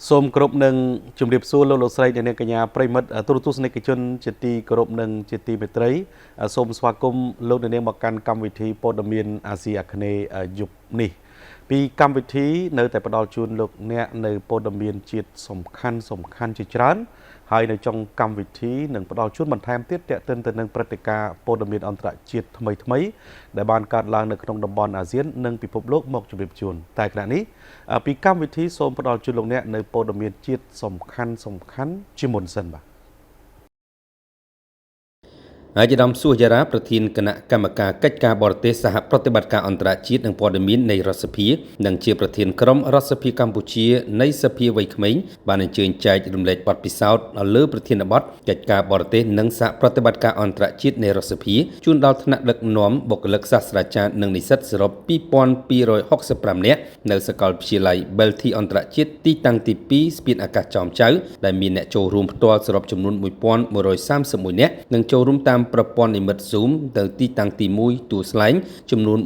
សូមគោរពនឹងជម្រាបសួរលោកលោកស្រីអ្នកនាងកញ្ញាប្រិយមិត្តទូរទស្សនិកជនជាទីគោរពនិងជាទីមេត្រីសូមស្វាគមន៍លោកអ្នកនាងមកកាន់កម្មវិធីព័ត៌មានអាស៊ីអាគ្នេយ៍យប់នេះពីកម្មវិធីនៅតែផ្ដល់ជូនលោកអ្នកនៅព័ត៌មានជាតិសំខាន់សំខាន់ជាច្រើនហើយនៅចុងកម្មវិធីនឹងផ្ដល់ជូនបន្ថែមទៀតទាក់ទិនទៅនឹងព្រឹត្តិការណ៍ព័ត៌មានអន្តរជាតិថ្មីថ្មីដែលបានកើតឡើងនៅក្នុងតំបន់អាស៊ាននិងពិភពលោកមកជម្រាបជូនតែខណៈនេះពីកម្មវិធីសូមផ្ដល់ជូនលោកអ្នកនៅព័ត៌មានជាតិសំខាន់សំខាន់ជាមុនសិនបាទ ឯកឧត្តមសួសយ៉ារ៉ាប្រធានគណៈកម្មការកិច្ចការបរទេសសហប្រតិបត្តិការអន្តរជាតិនិងព័ត៌មាននៃរដ្ឋសភានិងជាប្រធានក្រុមរដ្ឋសភាកម្ពុជានៃសភាវ័យក្មេងបានអញ្ជើញចែករំលែកបទពិសោធន៍លើប្រធានបទកិច្ចការបរទេសនិងសហប្រតិបត្តិការអន្តរជាតិនៃរដ្ឋសភាជូនដល់ថ្នាក់ដឹកនាំបុគ្គលិកសាស្ត្រាចារ្យនិងនិស្សិតសរុប2265នាក់នៅសាកលវិទ្យាល័យ Belty អន្តរជាតិទីតាំងទី2ស្ពានអាកាសចោមចៅដែលមានអ្នកចូលរួមផ្ទាល់សរុបចំនួន1131នាក់និងចូលរួមតាមប្រព័ន្ធនិមិត្ត Zoom ទៅទីតាំងទី1ទួលស្លែងចំនួន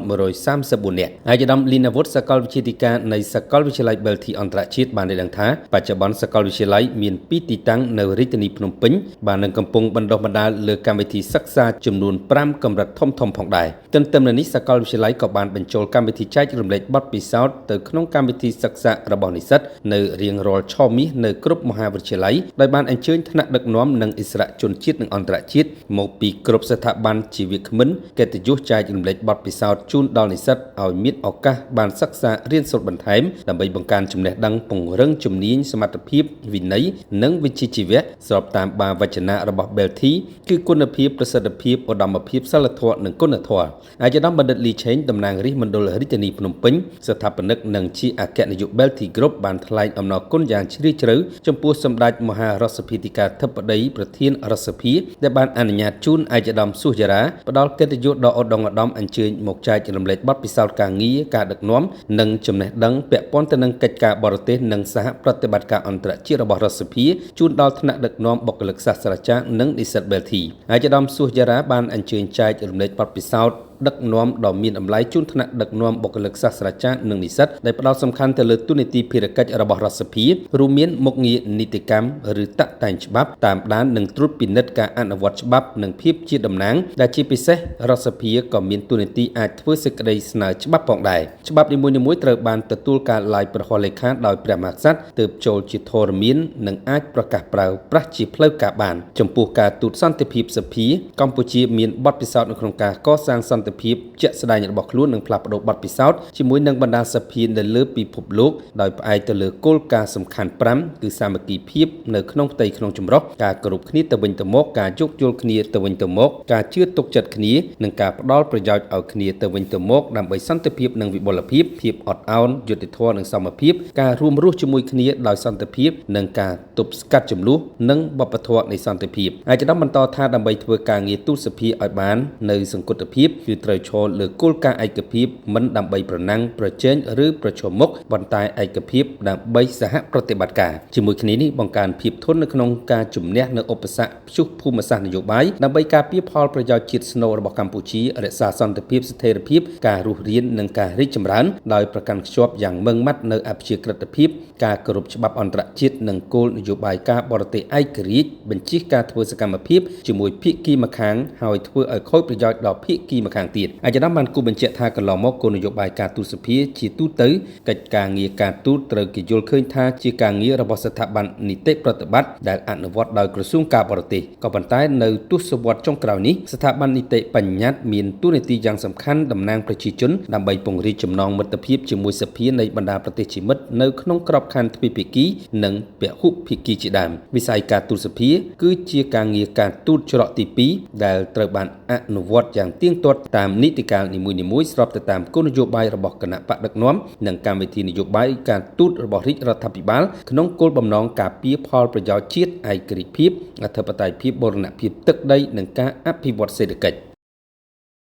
1134នាក់ឯកឧត្តមលីណាវុធសាកលវិទ្យាធិការនៃសាកលវិទ្យាល័យ Belty អន្តរជាតិបានឲ្យដឹងថាបច្ចុប្បន្នសាកលវិទ្យាល័យមាន2ទីតាំងនៅរាជធានីភ្នំពេញបាននឹងកំពុងបណ្ដុះបណ្ដាលលើកម្មវិធីសិក្សាចំនួន5កម្រិតធំៗផងដែរទន្ទឹមនឹងនេះសាកលវិទ្យាល័យក៏បានបញ្ចូលកម្មវិធីចែករំលែកបទពិសោធន៍ទៅក្នុងកម្មវិធីសិក្សារបស់និស្សិតនៅរៀងរាល់ឆមាសនៅគ្រប់មហាវិទ្យាល័យដោយបានអញ្ជើញថ្នាក់ដឹកនាំនិងឥស្សរជនជាតិនិងអន្តរជាតិមកពីគ្រប់ស្ថាប័នជាវាគ្មិនកិត្តិយសចែករំលែកបទពិសោធន៍ជូនដល់និស្សិតឲ្យមានឱកាសបានសិក្សារៀនសូត្របន្ថែមដើម្បីបង្កើនចំណេះដឹងពង្រឹងជំនាញសមត្ថភាពវិន័យនិងវិជ្ជាជីវៈស្របតាមបាវចនៈរបស់ Belty គឺគុណភាពប្រសិទ្ធភាពឧត្តមភាពសិលធម៌និងគុណធម៌ឯកឧត្តមបណ្ឌិតលីឆេងតំណាងរាស្ត្រមណ្ឌលរាជធានីភ្នំពេញស្ថាបនិកនិងជាអគ្គនាយក Belty Group បានថ្លែងអំណរគុណយ៉ាងជ្រាលជ្រៅចំពោះសម្ដេចមហារដ្ឋសភាធិការធិបតីប្រធានរដ្ឋសភាដែលបានអនុញ្ញាតជូនឯកឧត្តមសួសយ៉ារ៉ាផ្ដល់កិត្តិយសដ៏ឧត្តមឧត្តមអញ្ជើញមកចែករំលែកបទពិសោធន៍ការងារការដឹកនាំនិងចំណេះដឹងពាក់ព័ន្ធទៅនឹងកិច្ចការបរទេសនិងសហប្រតិបត្តិការអន្តរជាតិរបស់រដ្ឋសភាជូនដល់ថ្នាក់ដឹកនាំបុគ្គលិកសាស្ត្រាចារ្យនិងនិស្សិត Belty ឯកឧត្តមសួសយ៉ារ៉ាបានអញ្ជើញចែករំលែកបទពិសោធន៍ដឹកនាំដ៏មានតម្លៃជូនថ្នាក់ដឹកនាំបុគ្គលិកសាស្ត្រាចារ្យនិងនិស្សិតដែលផ្ដោតសំខាន់ទៅលើទូនីតិភារកិច្ចរបស់រដ្ឋសភារួមមានមុខងារនីតិកម្មឬតាក់តែងច្បាប់តាមដាននិងត្រួតពិនិត្យការអនុវត្តច្បាប់និងភាពជាតំណាងដែលជាពិសេសរដ្ឋសភាក៏មានទូនីតិអាចធ្វើសេចក្តីស្នើច្បាប់ផងដែរច្បាប់នីមួយៗត្រូវបានទទួលការឡាយព្រះហស្ថលេខាដោយព្រះមហាក្សត្រទើបចូលជាធរមាននិងអាចប្រកាសប្រើប្រាស់ជាផ្លូវការបានចំពោះការទូតសន្តិភាពសភាកម្ពុជាមានបទពិសោធន៍នៅក្នុងការកសាងសន្តិភាពជាក់ស្ដែងរបស់ខ្លួននិងផ្លាស់ប្ដូរបទពិសោធន៍ជាមួយនឹងបណ្ដាសភានៅលើពិភពលោកដោយផ្អែកទៅលើគោលការណ៍សំខាន់5គឺសាមគ្គីភាពនៅក្នុងផ្ទៃក្នុងចម្រុះការគោរពគ្នាទៅវិញទៅមកការយោគយល់គ្នាទៅវិញទៅមកការជឿទុកចិត្តគ្នានិងការផ្ដល់ប្រយោជន៍ឲ្យគ្នាទៅវិញទៅមកដើម្បីសន្តិភាពនិងវិបុលភាពភាពអត់ឱនយុត្តិធម៌និងសមភាពការរួមរស់ជាមួយគ្នាដោយសន្តិភាពនិងការទប់ស្កាត់ចំនួននិងវប្បធម៌នៃសន្តិភាពឯកឧត្តមបន្តថាដើម្បីធ្វើការងារទូតសភាឲ្យបាននៅសង្គតភាពគឺត្រូវឈរលើគោលការណ៍ឯកភាពមិនដើម្បីប្រណាំងប្រជែងឬប្រឈមមុខប៉ុន្តែឯកភាពដើម្បីសហប្រតិបត្តិការជាមួយគ្នានេះបង្កើនភាពធន់នៅក្នុងការជំនះនៅឧបសគ្គព្យុះភូមិសាស្ត្រនយោបាយដើម្បីការពារផលប្រយោជន៍ជាតិស្នូលរបស់កម្ពុជារក្សាសន្តិភាពស្ថិរភាពការរស់រាននិងការរីកចម្រើនដោយប្រកាន់ខ្ជាប់យ៉ាងម៉ឺងម៉ាត់នៅអព្យាក្រឹតភាពការគោរពច្បាប់អន្តរជាតិនិងគោលនយោបាយការបរទេសឯករាជ្យបញ្ជៀសការធ្វើសកម្មភាពជាមួយភាគីម្ខាងហើយធ្វើឲ្យខូចប្រយោជន៍ដល់ភាគីម្ខាងទៀតឯកឧត្តមបានគូបញ្ជាក់ថាកន្លងមកគោលនយោបាយការទូតសភាជាទូទៅកិច្ចការងារការទូតត្រូវគេយល់ឃើញថាជាការងាររបស់ស្ថាប័ននីតិប្រតិបត្តិដែលអនុវត្តដោយក្រសួងការបរទេសក៏ប៉ុន្តែនៅទសវត្សរ៍ចុងក្រោយនេះស្ថាប័ននីតិបញ្ញត្តិមានតួនាទីយ៉ាងសំខាន់តំណាងប្រជាជនដើម្បីពង្រីកចំណងមិត្តភាពជាមួយសភានៃបណ្ដាប្រទេសជាមិត្តនៅក្នុងក្របខ័ណ្ឌទ្វេភាគីនិងពហុភាគីជាដើមវិស័យការទូតសភាគឺជាការងារការទូតច្រកទី2ដែលត្រូវបានអនុវត្តយ៉ាងទៀងទាត់តាមនីតិកាលនីមួយៗស្របទៅតាមគោលនយោបាយរបស់គណៈបកដឹកនាំនិងកម្មវិធីនយោបាយការទូតរបស់រាជរដ្ឋាភិបាលក្នុងគោលបំណងការពារផលប្រយោជន៍ជាតិឯករាជ្យភាពអធិបតេយ្យភាពបូរណភាពទឹកដីនិងការអភិវឌ្ឍសេដ្ឋកិច្ច។